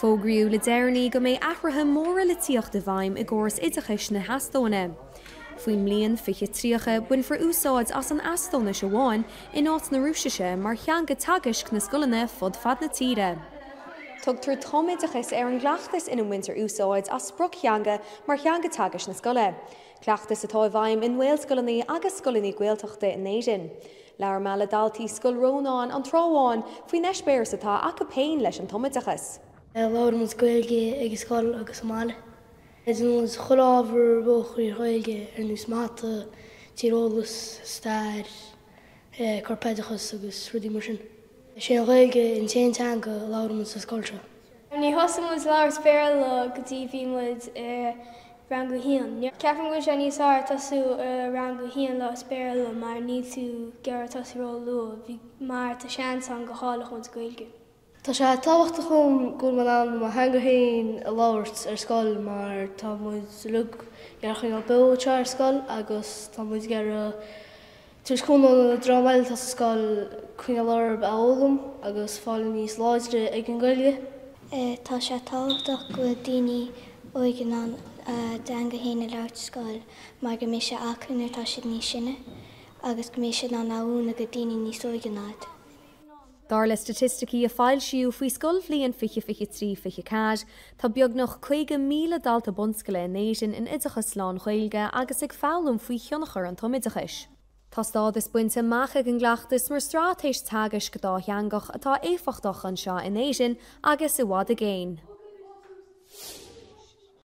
Fógraíodh le deireanaí go mbeidh athruithe móra le tíocht i bhfeidhm i gcóras oideachais na hEastóine. Faoin mbliain 2030, bainfear úsáid as an Eastóinis amháin in áit na Rúisise mar theanga teagaisc na scoileanna fud fad na tíre. Tugtar tumoideachas ar an gcleachtas ina mbaintear úsáid as sprioctheanga mar theanga teagaisc na scoile, cleachtas atá i bhfeidhm i nGaelscoileanna agus scoileanna Gaeltachta in Éirinn. Labhair mé le daltaí Scoil Rónáin, An Trá Bháin, faoin eispéireas atá acu féin leis an tumoideachas. Labhrann muid Gaeilge ag an scoil agus sa mbaile. Déanann muid chuile ábhar beo trí Ghaeilge ar nós mata, tíreolas, stair, corpoideachas agus rudaí mar sin. Is é an Ghaeilge an t-aon teanga a labhrann muid sa scoil seo. Ní thosaigh muid labhairt Béarla go dtí bhí muid i rang a haon. Ceapaim go bhfuil sé níos fearr tosú i rang a haon labhairt Béarla mar níl tú ag iarraidh tosú ró-luath mar tá seans ann go gcaillfeadh muid Gaeilge. Tá sé tábhachtach dom go bhfuil mé in ann mo theanga féin a labhairt ar scoil mar tá muid uilig ag iarraidh coinneáil beo anseo ar scoil agus tá muid ag iarraidh tabhairt cúnamh don dream eile atá sa scoil coinneáil orthu a fhoghlaim agus fáil níos láidre ag an Ghaeilge. Tá sé tábhachtach go bhfuil daoine óig in ann a dteanga féin a labhairt sa scoil mar go mbeidh sé acu nuair atá siad níos sine agus go mbeidh siad in ann a mhúineadh go daoine níos óige ná iad. Dar le staitisticí a foilsíodh faoi scoilbhliain 2023, 24, tá beagnach 50,000 dalta bunscoile in Éirinn in oideachas lán-Ghaeilge agus ag foghlaim faoi thionchar an tumoideachais. Tá stádas bainte amach ag an gcleachtas mar straitéis teagaisc dátheangach atá éifeachtach anseo in Éirinn agus i bhfad i gcéin.